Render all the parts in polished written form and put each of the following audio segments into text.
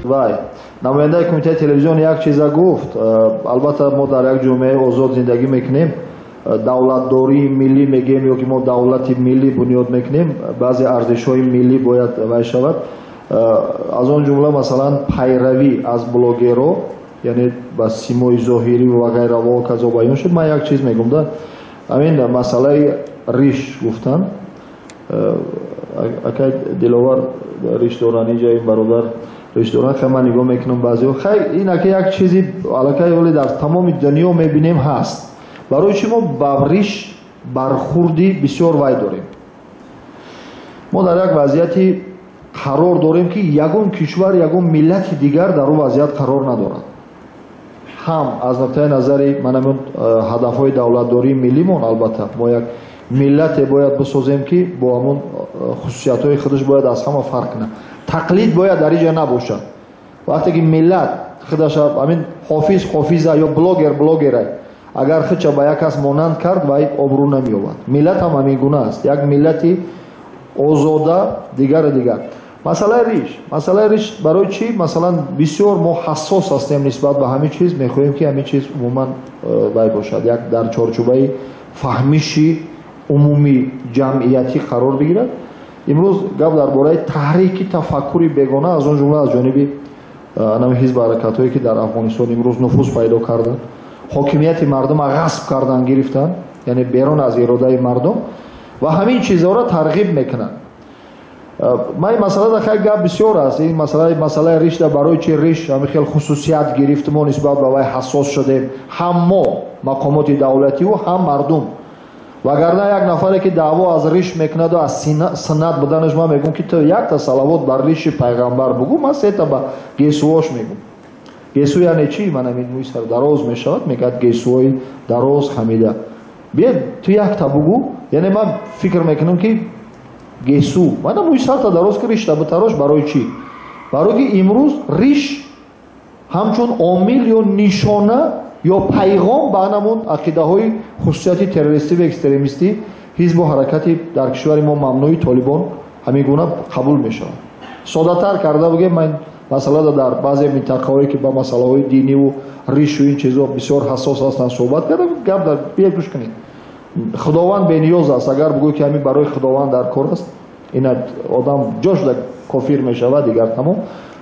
Вай намояндаи кумитаи телевизион як чиза гуфт. Албатта, мо дар як ҷомеаи озод зиндагӣ мекунем, давлатдории миллӣ мегӯем ё ки мо давлати миллӣ бунёд мекунем, баъзе арзишҳои миллӣ бояд вай шавад, аз он ҷумла, масалан, пайравӣ аз блогеро, яъне ба симои зоҳирӣ ва ғайра ва ҳоказо баён шуд. Ман як чиз мегӯм да, ҳамин масъалаи риш гуфтан, акай Диловар риш доранд, инҷа ин бародар риш доранд. Хай, ман нигоҳ мекунам баъзеҳо, хай, ин ака як чизи аллакай вале дар тамоми дунё мебинем ҳаст. Барои чӣ мо ба риш бархурди бисёр вай дорем? Мо дар як вазъияти қарор дорем, ки ягон кишвар, ягон миллати дигар дар он вазъият қарор надорад. Ҳам аз нуқтаи назари манамун ҳадафҳои давлатдории миллимон, албатта, мо як миллате бояд бисозем, ки бо ҳамон хусусиятҳои худаш бояд аз ҳама фарқ кунад. Тақлид бояд дар инҷа набошад. Вақте ки миллат худаша, ҳамин ҳофиз ҳофиза ё блогер блогера, агар худша ба як кас монанд кард, вай обрӯ намеёбад. Миллат ҳам ҳамин гуна аст, як миллати озода, дигару дигар. Масъалаи риш, масъалаи риш барои чӣ, масалан, бисёр мо ҳассос ҳастем нисбат ба ҳамин чиз, мехоҳем, ки ҳамин чиз умуман вай бошад, як дар чорчӯбаи фаҳмиши умумӣ ҷамъиятӣ қарор бигирад. Имрӯз гап дар бораи таҳрики тафаккури бегона, аз он ҷумла аз ҷониби анами ҳизбу ҳаракатҳое, ки дар Афғонистон имрӯз нуфуз пайдо карданд, ҳокимияти мардума ғасб кардан гирифтанд, яъне берун аз иродаи мардум, ва ҳамин чизҳоро тарғиб мекунанд. Ман ин масъалада, хай, гап бисёр аст. Ин масъалаи ришда, барои чи риш ҳамин хел хусусият гирифт, мо нисбат ба вай ҳассос шудем, ҳам мо мақомоти давлативу ҳам мардум? Вагарна як нафаре, ки даъво аз риш мекунаду аз суннат буданаш, ман мегӯм, ки ту якта салавот бар риши пайғамбар бугӯ, ман сета ба гесуош мегӯм. Гесу яъне чӣ? Ман ҳамин мӯи сар дароз мешавад, мегӯяд, гесуои дароз хамида. Биё, ту якта бугӯ. Яъне ман фикр мекунам, ки гесу мана мӯи сарта дароз ки, ришта битарош. Барои чӣ? Барои ки имрӯз риш ҳамчун омил ё нишона ё пайғом ба анамун ақидаҳои хусусияти террористӣ ва экстремистӣ, ҳизбу ҳаракати дар кишвари мо мамнӯи Толибон ҳамин гуна қабул мешавад. Соддатар карда бигӯем, ман масъалада дар баъзе минтақаҳое, ки ба масъалаҳои диниву ришу ин чизо бисёр ҳассос ҳастанд, суҳбат кардам. Гап дар, бия, гӯш кунед, Худованд бениёз аст. Агар бигӯй, ки ҳамин барои Худованд дар кор аст, ина одам ҷо шуда кофир мешавад, дигар тамом.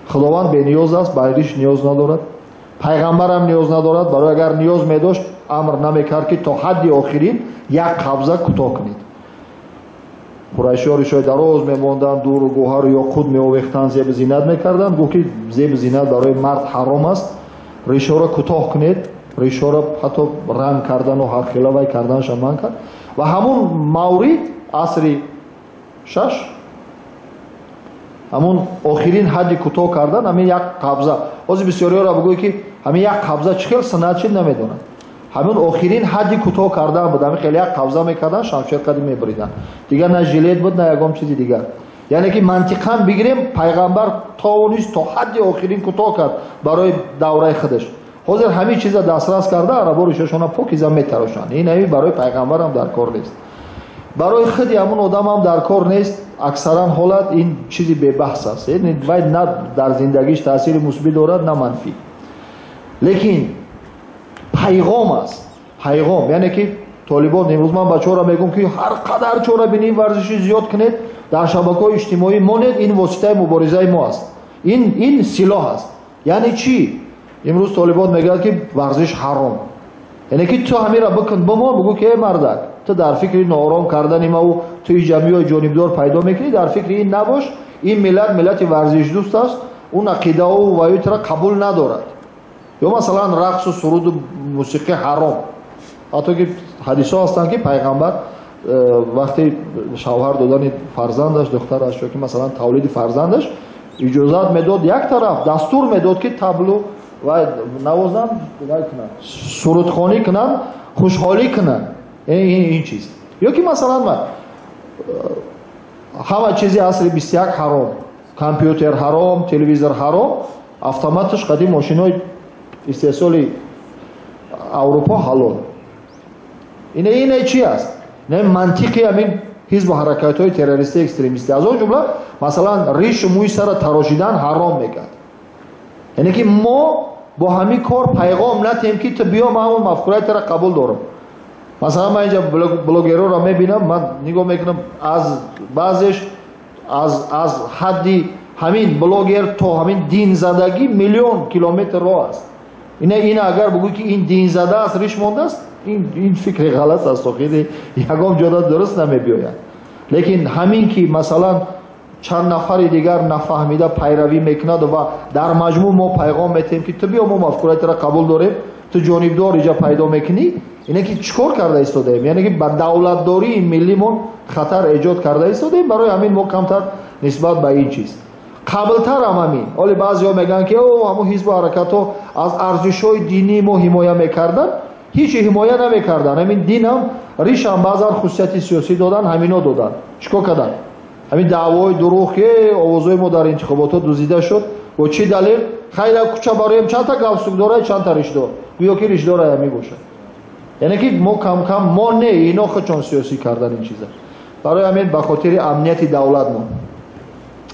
Худованд бениёз аст, ба риш ниёз надорад, пайғамбарам ниёз надорад. Барои агар ниёз медошт, амр намекард, ки то ҳадди охирин як қабза кӯтоҳ кунед. Қурайшиҳо ришои дароз мемонданд, дуру гӯҳару ёқут меовехтанд, зебу зинат мекарданд. Гуфт, ки зебу зинат барои мард ҳаром аст, ришҳоро кӯтоҳ кунед. Ришҳоро ҳатто ранг кардану ҳархела вай карданаша манъ кард. Ва ҳамун маврид, асри шаш, ҳамун охирин ҳадди кӯтоҳ кардан, ҳамин як қабза. Ҳозир бисёриҳоро бигӯй, ки ҳамин як қабза чӣ хел суннат шид, намедонанд. Ҳамин охирин ҳадди кӯтоҳ кардан буд, ҳамин хеле як қабза мекардан, шамшер қади мебуридан, дигар на жилет буд, на ягон чизи дигар. Яъне ки мантиқан бигирем, пайғамбар тавонист, то ҳадди охирин кӯтоҳ кард барои давраи худаш. Ҳозир ҳамин чиза дастрас карда, арабо ришашона покиза метарошанд. Ин ҳамин барои пайғамбарам дар кор нест, барои худи ҳамун одамам дар кор нест. Аксаран ҳолат ин чизи бебаҳс аст, вай на дар зиндагиш таъсири мусбӣ дорад, на манфӣ, лекин пайғом аст, пайғом. Яъне ки Толибон имрӯз, ман бачаҳоро мегӯм, ки ҳар қадар чорабинии варзишӣ зиёд кунед, дар шабакаҳои иҷтимоӣ монед, ин воситаи муборизаи мо аст, ин силоҳ аст. Яъне чӣ? Имрӯз Толибон мегӯяд, ки варзиш ҳаром. Яъне ки ту ҳамира бикун, бимон, бигӯ, ки э мардак, ту дар фикри ноором кардани маву ту ҷамъиҳои ҷонибдор пайдо мекунӣ, дар фикри ин набош. Ин миллат миллати варзишдӯст аст, он ақидаҳову ваютро қабул надорад. Ё масалан, рақсу суруду мусиқӣ ҳаром, ҳатто ки ҳадисҳо ҳастанд, ки пайғамбар вақте шавҳар додани фарзандаш, духтараш, ё ки масалан тавлиди фарзандаш, иҷозат медод як тараф, дастур медод, ки таблу вай навозанд, вай кунанд, сурудхонӣ кунанд, хушҳолӣ кунанд. Ин чиз. Ё ки масалан, ман ҳама чизи асри 21 ҳаром, компютер ҳаром, телевизор ҳаром, автоматаш қадим мошинои истеҳсоли Аврупо ҳалол. Ине чи аст? Не, мантиқи ҳамин ҳизбу ҳаракатҳои террористӣ, экстремистӣ, аз он ҷумла, масалан, ришу мӯи сара тарошидан ҳаром мекард. Яъне ки мо бо ҳамин кор пайғом натем, ки ту биё, ман ҳамон мафкураи тура қабул дорам. Масалан, ман инҷа блогерҳоро мебинам, ман нигоҳ мекунам, аз баъзеш аз ҳадди ҳамин блогер то ҳамин динзадагӣ миллион километр роҳ аст. Ина агар бигӯй, ки ин динзада аст, риш мондааст, ин фикри ғалат аст, охири ягон ҷода дуруст намебиёяд. Лекин ҳамин ки масалан чанд нафари дигар нафаҳмида пайравӣ мекунад ва дар маҷмӯъ мо пайғом метиҳем, ки ту биё, мо мафкураи тура қабул дорем, ту ҷонибдор иҷа пайдо мекунӣ, ине ки чӣ кор карда истодаем? Яъне ки ба давлатдории миллимон хатар эҷод карда истодаем. Барои ҳамин мо камтар нисбат ба ин чиз қаблтар ҳам ҳамин. Ҳоле баъзеҳо мегӯянд, ки о, ҳамун ҳизбу ҳаракатҳо аз арзишҳои динии мо ҳимоя мекарданд. Ҳеҷ ҳимоя намекарданд. Ҳамин динам, ришам баъзан хусусияти сиёсӣ додан, ҳамино доданд. Чӣ кор карданд? Ҳамин даъвоҳои дурӯғ, ки овозҳои мо дар интихоботҳо дуздида шуд. Бо чӣ далел? Хайр, кӯча бароем, чандта галстук дора, чандта ришдор, гӯё ки ришдора ҳамин бошад. Яъне ки мо камкам, мо не, ино худшон сиёсӣ кардан ин чиза. Барои ҳамин, ба хотири амнияти давлатмон,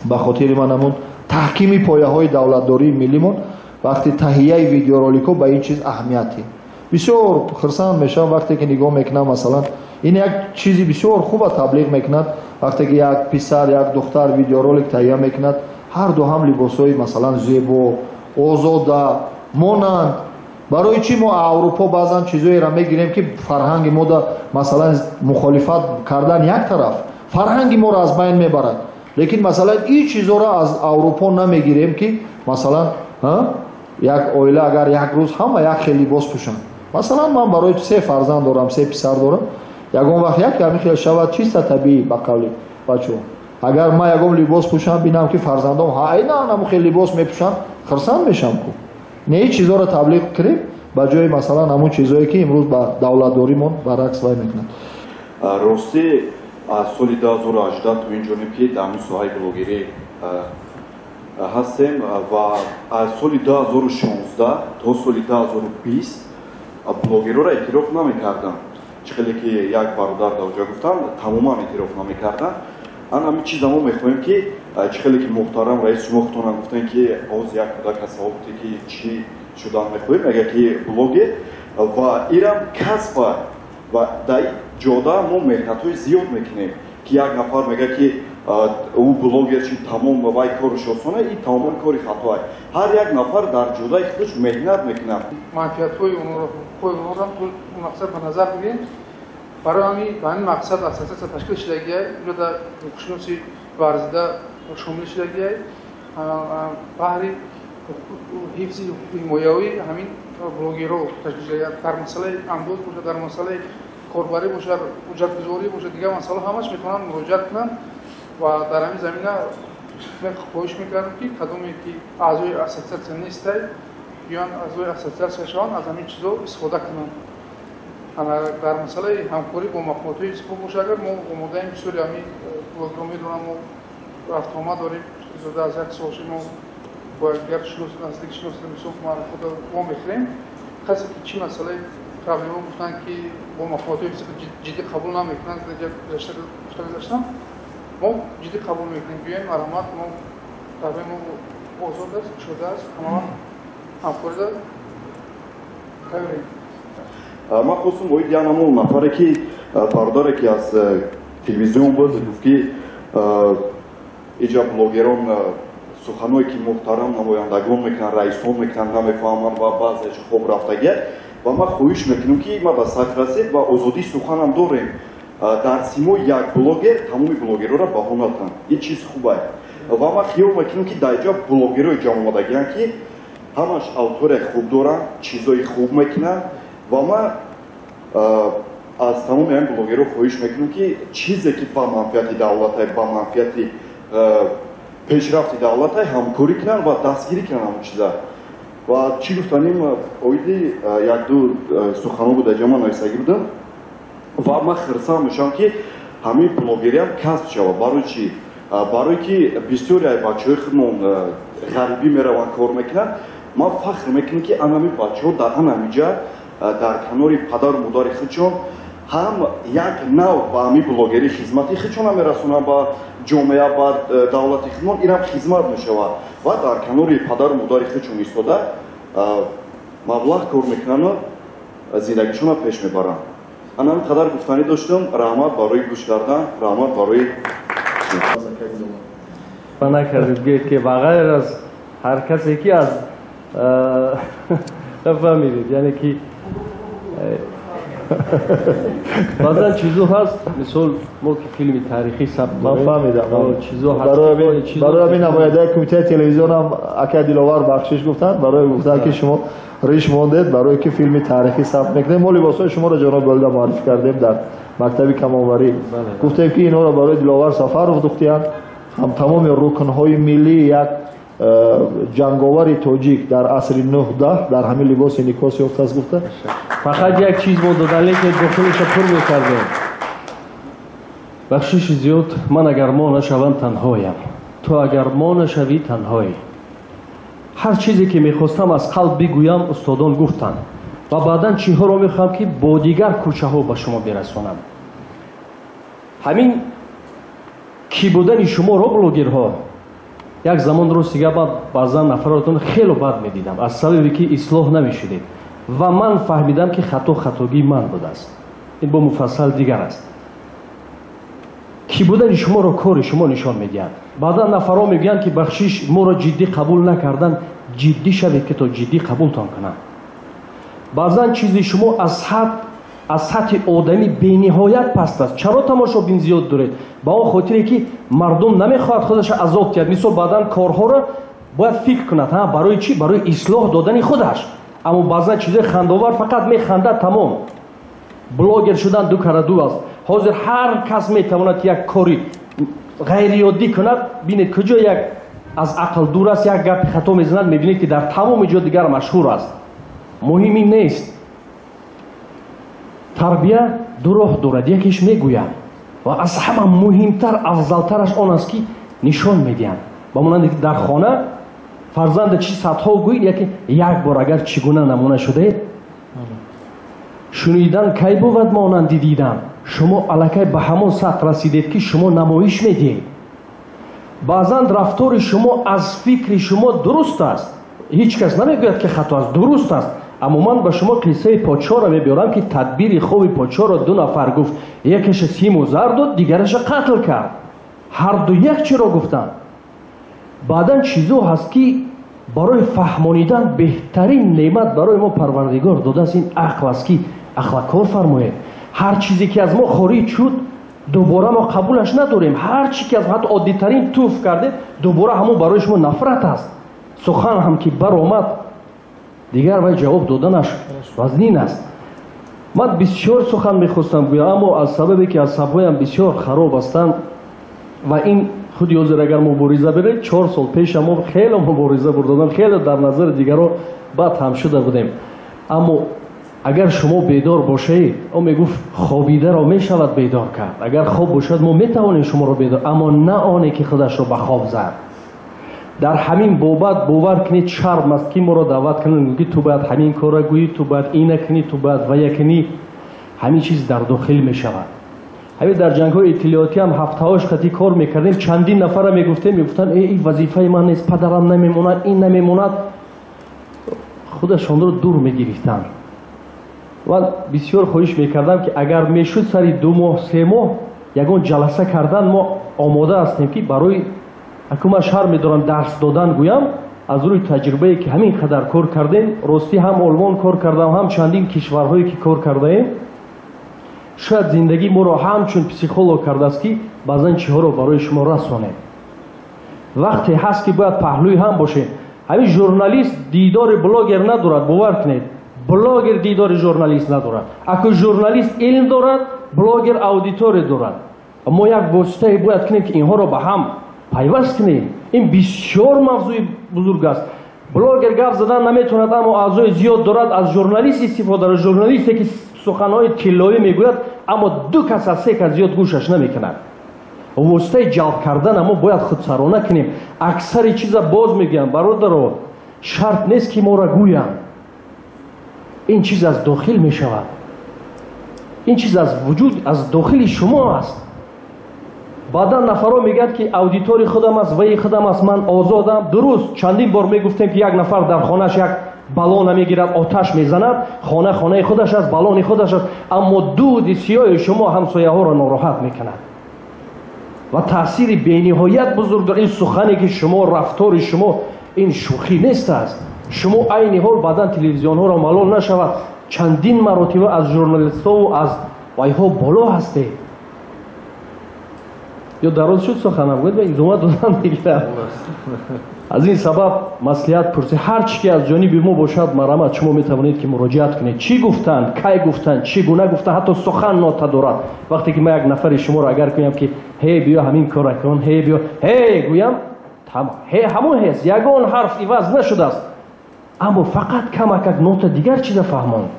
ба хотири ман ҳамун таҳкими пояҳои давлатдории миллимон, вақти таҳияи видеороликҳо ба ин чиз аҳамияте. Бисёр хурсанд мешавам, вақте ки нигоҳ мекунам, масалан, ин як чизи бисёр хуба таблиғ мекунад, вақте ки як писар, як духтар видеоролик таҳия мекунад, ҳар ду ҳам либосҳои масалан зебо, озода монанд. Барои чӣ мо Аврупо баъзан чизоеро мегирем, ки фарҳанги мода масалан мухолифат кардан як тараф, фарҳанги моро аз байн мебарад, лекин масалан ин чизоро аз Аврупо намегирем, ки масалан як оила агар як рӯз ҳама як хел либос пӯшанд? Масалан, ман барои се фарзанд дорам, се писар дорам, ягон вақт як ҳамин хел шавад, чиста табиӣ, ба қавли бачаҳо, агар ман ягон либос пӯшам, бинам, ки фарзандом айнан ҳамон хел либос мепӯшанд, хурсанд мешавам ку. Не, ин чизҳоро таблиғ кунем ба ҷои масалан ҳамон чизҳое, ки имрӯз ба давлатдоримон баръакс вай мекунад. Ростӣ, аз соли 2018 то ин ҷониб, ки дар ҳамин соҳаи блогерӣ ҳастем, ва аз соли 2016 то соли 2020 блогерҳоро эътироф намекардам. Чӣ хеле ки як бародар дар оҷа гуфтам, тамоман эътироф намекардам. Ан ҳамин чиза мо мехоҳем, ки чӣ хеле ки муҳтарам раис, шумо худтонам гуфтем, ки ҳоз як кӯдак савол гуфте, ки чӣ шудан мехоҳем, мега, ки блогер, ва ирам касба, ва дар ҷода мо меҳнатҳои зиёд мекунем, ки як нафар мега, ки ӯ блогер чи тамом вай кораш осона, ин тамоман кори хатоа. Ҳар як нафар дар ҷодаи худаш меҳнат мекунад. Манфиатҳои онҳоро, ҳуқуқҳои онҳоро мақсад ба назар бигирем. Барои ҳамин, ба ҳамин мақсад ассотсиатсия ташкил шудагиай, ҷода ҳуқуқшиноси варзида шомил шудагиай, баҳри ҳифзи ҳуқуқи ҳимоявии ҳамин блогерҳо ташкил шудагиай. Дар масъалаи андоз бошад, дар масъалаи корбарӣ бошад, ҳуҷҷатгузорӣ бошад, дигар масъала, ҳамаш метавонанд муроҷиат кунанд. Ва дар ҳамин замина хоҳиш мекардам, ки кадоме ки аъзои ассотсиатсия нестай, биён аъзои ассотсиатсия шаванд, аз ҳамин чизо истифода кунанд. Дар масъалаи ҳамкорӣ бо мақомотҳои ҳифзи ҳуқуқ бошад, агар мо омодаем. Бисёри ҳамин блогерҳо медонам, мо рафтуомад дорем, зиёда аз як сол шуд мо бо якдигар шинос, наздик шиносем, бисёр маърифата вомехӯрем. Касе ки чӣ масъалаи проблема гуфтанд, ки бо мақомотҳои ҳифзи ҷиддӣ қабул намекунанд, гуфта гузаштам, мо ҷиддӣ қабул мекунем. Биёем, марҳамат, мо дарҳои мо озод аст, кушода аст, ҳамавақт ҳамкорида тайёрем. Ман хостум оид як ҳамон нафаре, ки бародаре, ки аз телевизион буд, гуфт, ки иҷа блогерон суханое, ки муҳтарам намояндагон мекунанд, раисон мекунанд, намефаҳманд ва баъзеаш хоб рафтагия. Ва ман хоҳиш мекунам, ки ма ба сахт расед ва озодии суханам дорем. Дар симои як блогер тамоми блогерҳоро баҳо натанд, ин чиз хуб аст. Ва ман хиёл мекунам, ки дар иҷа блогерҳои ҷамъ омадагианд, ки ҳамаш аудиторияи хуб доранд, чизои хуб мекунанд. Ва ман аз тамоми ҳамин блогерҳо хоҳиш мекунам, ки чизе ки ба манфиати давлатай, ба манфиати пешрафти давлатай, ҳамкорӣ кунанд ва дастгирӣ кунанд ҳамон чиза. Ва чӣ гуфтанем, оиди якду суханон буда, ҷа ман нависагӣ будам. Ва ман хирсанд мешавам, ки ҳамин блогериам касб шавад. Барои чӣ? Барое ки бисёре ай бачаҳои худмон ғарибӣ мераванд, кор мекунанд. Ман фахр мекунам, ки ан ҳамин бачаҳо дар ан ҳамиҷа дар канори падару модари худшон ҳам як нав ба ҳамин блогерӣ хизмати худшона мерасонанд ба ҷомеа, ба давлати худмон, инам хизмат мешавад ва дар канори падару модари худшон истода маблағ кор мекунану зиндагишонро пеш мебаранд. Ана ҳамин қадар гуфтанӣ доштам. Раҳмат барои гӯш кардан, раҳмат барои ба накардед. Гӯед ки ба ғайр аз ҳар касе ки аз фаҳмидед, яъне ки баъзан чизо ҳаст, мисол мо ки филми таърихӣ сабт ман фаҳмидам, чизо ҳаст. Барои ҳамин намояндаи кумитаи телевизионам ака Диловар бахшиш гуфтанд, барои гуфтанд ки шумо риш мондед, барое ки филми таърихӣ сабт мекунем. Мо либосҳои шуморо ҷаноб Болида муаррифӣ кардем дар мактаби камонварӣ, гуфтем ки инҳоро барои Диловар Сафаров духтиянд. Ҳам тамоми рукнҳои миллии як ҷанговари тоҷик дар асри 9-10 дар ҳамин либоси никос ёфтааст гуфта. Фақат як чиз мо додан, лекин дохилаша пур мекардем. Бахшиши зиёд, ман агар мо нашавам танҳоям, ту агар мо нашавӣ танҳоӣ. Ҳар чизе ки мехостам аз қалб бигӯям, устодон гуфтанд ва баъдан чиҳоро мехоҳам ки бо дигар кӯчаҳо ба шумо бирасонам. Ҳамин кӣ будани шуморо блогерҳо як замон рости гап баъзан нафаротон хело бад медидам, аз сабабе ки ислоҳ намешудед ва ман фаҳмидам ки хато хатогии ман будааст. Ин бо муфассал дигар аст. Кӣ будани шуморо кори шумо нишон медиҳад. Баъдан нафарҳо мегӯянд ки бахшиш, моро ҷиддӣ қабул накардан, ҷиддӣ шавед ки то ҷиддӣ қабултон кунанд. Баъзан чизи шумо аз сатҳи одамӣ бениҳоят паст аст. Чаро тамошобин зиёд доред? Ба он хотире ки мардум намехоҳад худаша азоб диҳад. Мисол баъдан корҳоро бояд фикр кунад, барои чӣ? Барои ислоҳ додани худаш. Аммо баъзан чизои хандовар фақат механдад, тамом. Блогер шудан ду кара ду аст. Ҳозир ҳар кас метавонад як кори ғайриоддӣ кунад. Бинед куҷо як аз ақл дур аст, як гапи хато мезанад, мебинед ки дар тамоми ҷо дигар машҳур аст. Муҳим ин нест. Тарбия ду роҳ дорад. Якеш мегӯянд ва аз ҳама муҳимтар, афзалтараш он аст ки нишон медиҳанд. Ба монанде ки дар хона фарзанда чи садҳо гӯед, яке як бор агар чӣ гуна намуна шудаед, шунидан кай бувад монанди дидан. Шумо аллакай ба ҳамон сатҳ расидед ки шумо намоиш медиҳед. Баъзан рафтори шумо аз фикри шумо дуруст аст, ҳеҷ кас намегӯяд ки хато аст, дуруст аст. Аммо ман ба шумо қиссаи подшоҳро мебиёрам ки тадбири хоби подшоҳро ду нафар гуфт, якеша симу зар дод, дигараша қатл кард. Ҳар ду як чиро гуфтанд. Баъдан чизо ҳаст ки барои фаҳмонидан беҳтарин неъмат барои мо Парвардигор додааст, ин ақл аст ки ақла кор фармоед. Ҳар чизе ки аз мо хориҷ шуд, дубора мо қабулаш надорем. Ҳар чи ки аз ҳатто оддитарин туф кардед, дубора ҳамон барои шумо нафрат аст. Сухан ҳам ки баромад, дигар вай ҷавоб доданаш вазнин аст. Ман бисёр сухан мехостам гӯям, аммо аз сабабе ки асабҳоям бисёр хароб ҳастанд ва ин худи ҳозир агар мубориза беред, 4 сол пеша мо хеле мубориза бурдодам, хеле дар назари дигарро бад ҳам шуда будем. Аммо агар шумо бедор бошед, ӯ мегуфт хобидаро мешавад бедор кард. Агар хоб бошад мо метавонем шуморо бедор, аммо на оне ки худашро ба хоб зад. Дар ҳамин бобат бовар кунед, шарм аст ки моро даъват кунанд, ки ту бояд ҳамин корро гӯӣ, ту бояд ина кунӣ, ту бояд вая кунӣ. Ҳамин чиз дар дохил мешавад. Ҳамин дар ҷангҳои иттилоотӣ ҳам ҳафтаҳош қати кор мекардем, чандин нафарро мегуфтем, мегуфтанд ин вазифаи ман нест, падарам намемонад, ин намемонад. Худашонро дур мегирифтанд. Ман бисёр хоҳиш мекардам ки агар мешуд сари 2 моҳ, 3 моҳ ягон ҷаласа кардан, мо омода ҳастем ки барои аку ман шарм медорам дарс додан гӯям, аз рӯи таҷрибае ки ҳамин қадар кор кардем, ростӣ ҳам Олмон кор кардам, ҳам чандин кишварҳое ки кор кардаем, шояд зиндагӣ моро ҳамчун психолог кардааст ки баъзан чиҳоро барои шумо расонем. Вақте ҳаст ки бояд паҳлӯи ҳам бошем. Ҳамин журналист дидори блогер надорад, бовар кунед. Блогер дидори журналист надорад. Аку журналист илм дорад, блогер аудитория дорад. Мо як воситае бояд кунем ки инҳоро ба ҳам пайваст кунем. Ин бисёр мавзӯи бузург аст. Блогер гап задан наметавонад, аммо аъзои зиёд дорад, аз журналист истифода дорад. Журналисте ки суханҳои тиллоӣ мегӯяд, аммо 2 кас аз 3 кас зиёд гӯшаш намекунад. Воситаи ҷалб кардан мо бояд худсарона кунем. Аксари чиза боз мегӯям, бародаро, шарт нест ки моро гӯянд. Ин чиз аз дохил мешавад. Ин чиз аз вуҷуд, аз дохили шумо аст. Баъдан нафарҳо мегӯянд, ки аудитори худам аст, ваи худам аст, ман озодам. Дуруст, чандин бор мегуфтем, ки як нафар дар хонааш як балона мегирад, оташ мезанад, хона хонаи худаш аст, балони худаш аст, аммо дуди сиёҳи шумо ҳамсояҳоро нороҳат мекунад ва таъсири бениҳоят бузург дорад. Ин сухане ки шумо, рафтори шумо, ин шӯхӣ нест аст. Шумо айни ҳол баъдан телевизионҳоро малол нашавад, чандин маротиба аз журналистову аз вайҳо боло ҳастед. Ё дароз шуд суханам, гӯяд изома додам мегирам. Аз ин сабаб маслиҳат пурсед, ҳар чӣ ки аз ҷониби мо бошад, марҳамат, шумо метавонед ки муроҷиат кунед. Чӣ гуфтанд, кай гуфтанд, чӣ гуна гуфтанд, ҳатто сухан нота дорад. Вақте ки ман як нафари шуморо агар гӯям ки ҳе биё ҳамин кора кун, ҳе биё, ҳе гӯям, ҳе ҳамон ҳест, ягон ҳарф иваз нашудааст, аммо фақат камакак нота дигар чиза фаҳмонд.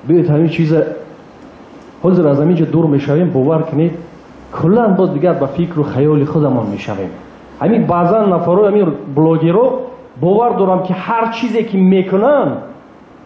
Биёед ҳамин чиза ҳозир аз ҳамин ҷо дур мешавем, бовар кунед, куллан боз дигар ба фикру хаёли худамон мешавем. Ҳамин баъзан нафарҳо, ҳамин блогерҳо, бовар дорам ки ҳар чизе ки мекунанд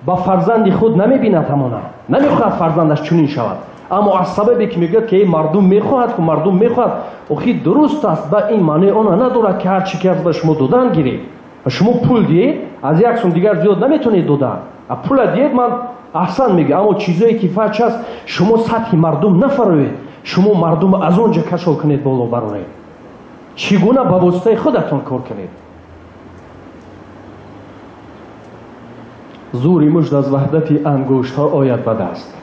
ба фарзанди худ намебинад, ҳамона намехоҳад фарзандаш чунин шавад, аммо аз сабабе ки мегӯяд ки мардум мехоҳад, ку мардум мехоҳад, охи дуруст аст, ба ин маънои она надорад ки ҳар чӣ ки аз ба шумо додан гиред. Ва шумо пул диҳед, аз як сум дигар зиёд наметавонед додан. А пула диҳед, ман аҳсан мегӯям, аммо чизое ки фач аст, шумо сатҳи мардум нафароед, шумо мардум аз он ҷо кашол кунед, боло бароред. Чӣ гуна ба воситаи худатон кор кунед. Зури мушт аз ваҳдати ангуштҳо ояд ба даст.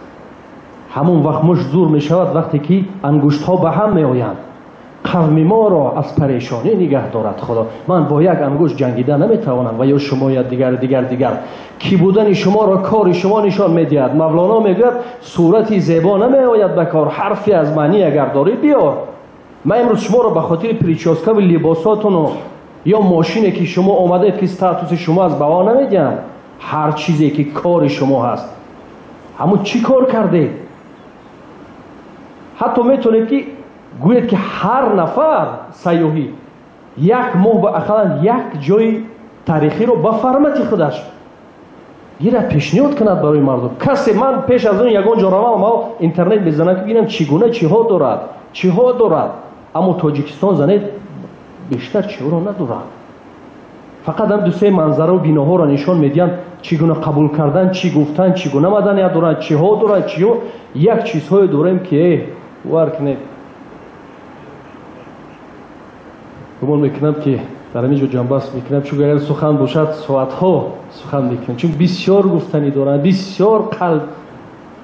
Ҳамон вақт мушт зур мешавад, вақте ки ангуштҳо ба ҳам меоянд. Қавми моро аз парешонӣ нигаҳ дорад Худо. Ман бо як ангушт ҷангида наметавонам, ва ё шумо я дигар дигар дигар. Ки будани шуморо кори шумо нишон медиҳад. Мавлоно мегӯяд сурати зебо намеояд ба кор, ҳарфе аз маънӣ агар дорӣ биёр. Ман имрӯз шуморо ба хотири прическаву либосотону ё мошине ки шумо омадед ки статуси шумо аз баҳо намедиҳам. Ҳар чизе ки кори шумо ҳаст, ҳамун чӣ кор кардед? Ҳатто метавонед ки гӯед ки ҳар нафар сайёҳӣ як моҳ ба ақаллан як ҷои таърихиро ба формати худаш гирад, пешниҳод кунад барои мардум. Касе ман пеш аз он ягон ҷо равам, ма интернет мезанам ки бинам чӣ гуна чиҳо дорад, чиҳо дорад. Аммо Тоҷикистон занед бештар чиҳоро надорад. Фақат ҳам ду-се манзараву биноҳоро нишон медиҳанд, чӣ гуна қабул кардан, чӣ гуфтан, чӣ гуна маданият доранд, чиҳо доранд, чиҳо. Як чизҳое дорем ки бовар кунед. Гумон мекунам ки дар ҳамин ҷо ҷанбаст мекунам, чун агар сухан бошад соатҳо сухан мекунем, чун бисёр гуфтанӣ дорам, бисёр қалб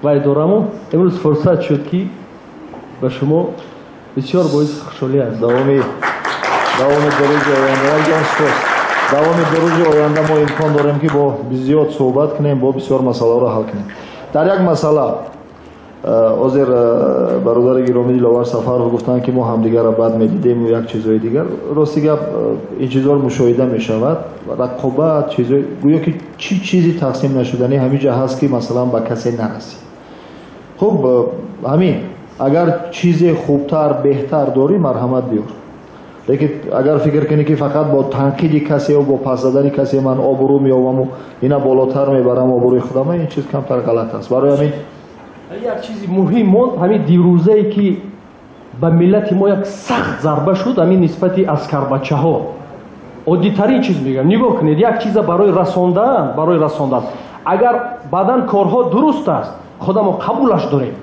вай дораму имрӯз фурсат шуд ки ба шумо бисёр боиси хушҳолӣ аст. Давоми ду рӯзи оянда сипос. Давоми ду рӯзи оянда мо имкон дорем ки бо зиёд суҳбат кунем, бо бисёр масъалаҳоро ҳал кунем. Дар як масъала ҳозир бародари гиромӣ Диловар Сафаров гуфтанд ки мо ҳамдигарро бад медидем ва як чизҳои дигар. Рости гап, ин чизҳоро мушоҳида мешавад, рақобат, чизҳои гӯё ки чӣ чизи тақсим нашуданӣ ҳамин ҷо ҳаст ки масалан ба касе нарасид. Хуб, ҳамин агар чизе хубтар, беҳтар дорӣ, марҳамат биёр. Лекин агар фикр кунӣ ки фақат бо танқиди касе ё бо пас задани касе ман обрӯ меёваму ина болотар мебарам обрӯи худам, ин чиз камтар ғалат аст. Барои ҳамин як чизи муҳим монд, ҳамин дирӯзае ки ба миллати мо як сахт зарба шуд, ҳамин нисбати аскарбачаҳо. Оддитарин чиз мегӯям, нигоҳ кунед, як чиза барои расондан, барои расондан. Агар баъдан корҳо дуруст аст, худамо қабулаш дорем,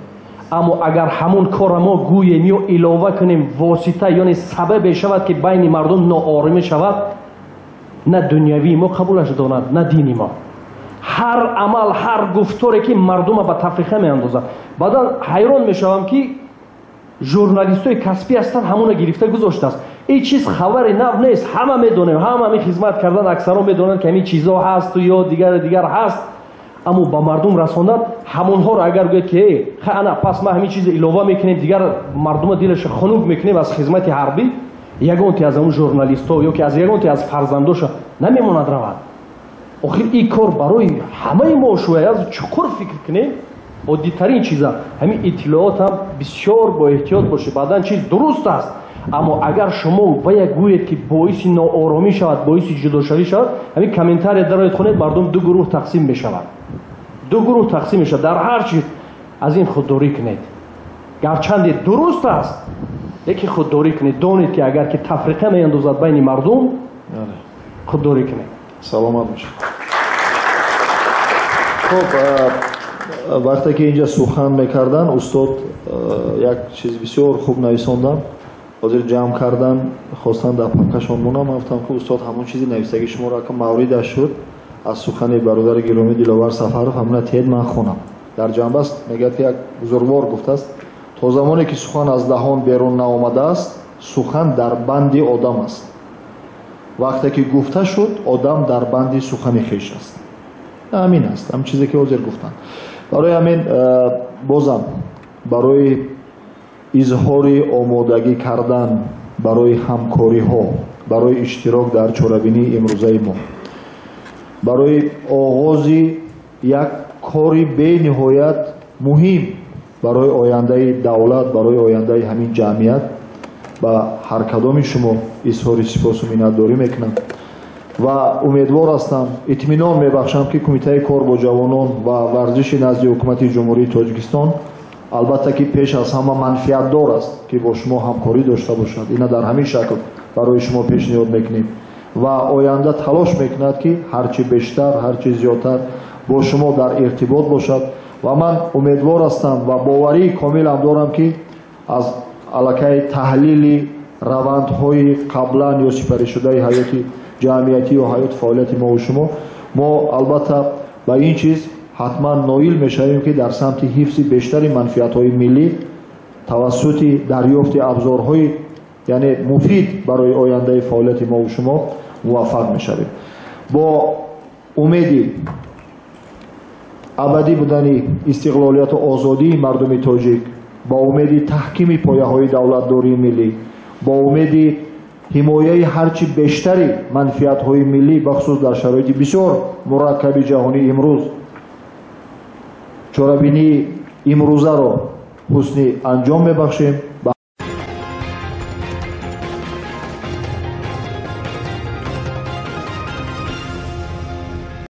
аммо агар ҳамон корро мо гӯем ё илова кунем, восита яъне сабабе шавад ки байни мардум нооромӣ шавад, на дунявии мо қабулаш дорад, на дини мо. Ҳар амал, ҳар гуфторе ки мардума ба тафриқа меандозад. Баъдан ҳайрон мешавам ки журналистои касбӣ ҳастанд, ҳамона гирифта гузоштааст. Ин чиз хабари нав нест, ҳама медонем, ҳама ҳамин хизмат кардан, аксарон медонанд ки ҳамин чизҳо ҳасту ё дигар дигар ҳаст, аммо ба мардум расондан ҳамонҳоро агар гӯяд ки ха ана пас ма ҳамин чизро илова мекунем, дигар мардума дилаша хунук мекунем аз хизмати ҳарбӣ, ягонте аз ҳамон журналистҳо ё ки аз ягонте аз фарзандоша намемонад равад. Охир ин кор барои ҳамаи мо шояд аз чуқур фикр кунем, оддитарин чиза. Ҳамин иттилоот ҳам бисёр бо эҳтиёт бошед. Баъдан чиз дуруст аст, аммо агар шумо вая гӯед ки боиси нооромӣ шавад, боиси ҷудошавӣ шавад, ҳамин комментария дароед хонед, мардум ду гурӯҳ тақсим мешавад. Ду гурӯҳ тақсим мешавад. Дар ҳар чиз аз ин худдорӣ кунед. Гарчанде дуруст аст, лекин худдорӣ кунед. Донед ки агар ки тафриқа меандозад байни мардум, худдорӣ кунед. Саломат бошед. Хуб, вақте ки инҷа сухан мекардан, устод як чиз бисёр хуб нависондан, ҳозир ҷамъ кардан, хостан дар папкашон монам. Ман гуфтам, ки устод, ҳамон чизи нависагии шуморо ака мавридаш шуд аз сухани бародари гиромӣ Диловар Сафаров, ҳамона тиҳед, ман хонам. Дар ҷанбаст мегӯяд, ки як бузургвор гуфтааст: то замоне ки сухан аз даҳон берун наомадааст, сухан дар банди одам аст. Вақте ки гуфта шуд, одам дар банди сухани хеш аст. Ҳамин аст, ҳамин чизе ки ҳозир гуфтанд. Барои ҳамин бозам барои изҳори омодагӣ кардан барои ҳамкориҳо, барои иштирок дар чорабинии имрӯзаи мо, барои оғози як кори бениҳоят муҳим барои ояндаи давлат, барои ояндаи ҳамин ҷамъият, ба ҳар кадоми шумо изҳори сипосу миннатдорӣ мекунам ва умедвор ҳастам, итминон мебахшам, ки Кумитаи кор бо ҷавонон ва варзиши назди Ҳукумати Ҷумҳурии Тоҷикистон албатта ки пеш аз ҳама манфиатдор аст, ки бо шумо ҳамкорӣ дошта бошад. Ина дар ҳамин шакл барои шумо пешниҳод мекунем ва оянда талош мекунад, ки ҳарчи бештар, ҳарчи зиёдтар бо шумо дар иртибот бошад. Ва ман умедвор ҳастам ва боварии комилам дорам, ки аз аллакай таҳлили равандҳои қаблан ё сипаришудаи ҳаёти ҷамъиятӣ ё ҳаёти фаъолияти мову шумо, мо албатта ба ин чиз ҳатман ноил мешавем, ки дар самти ҳифзи бештари манфиатҳои миллӣ тавассути дарёфти абзорҳои яъне муфид барои ояндаи фаъолияти мову шумо муваффақ мешавем. Бо умеди абадӣ будани истиқлолияту озодии мардуми тоҷик, бо умеди таҳкими пояҳои давлатдории миллӣ, бо умеди ҳимояи ҳарчи бештари манфиатҳои миллӣ, бахусус дар шароити бисёр мураккаби ҷаҳонии имрӯз, чорабинии имрӯзаро ҳусни анҷом мебахшем.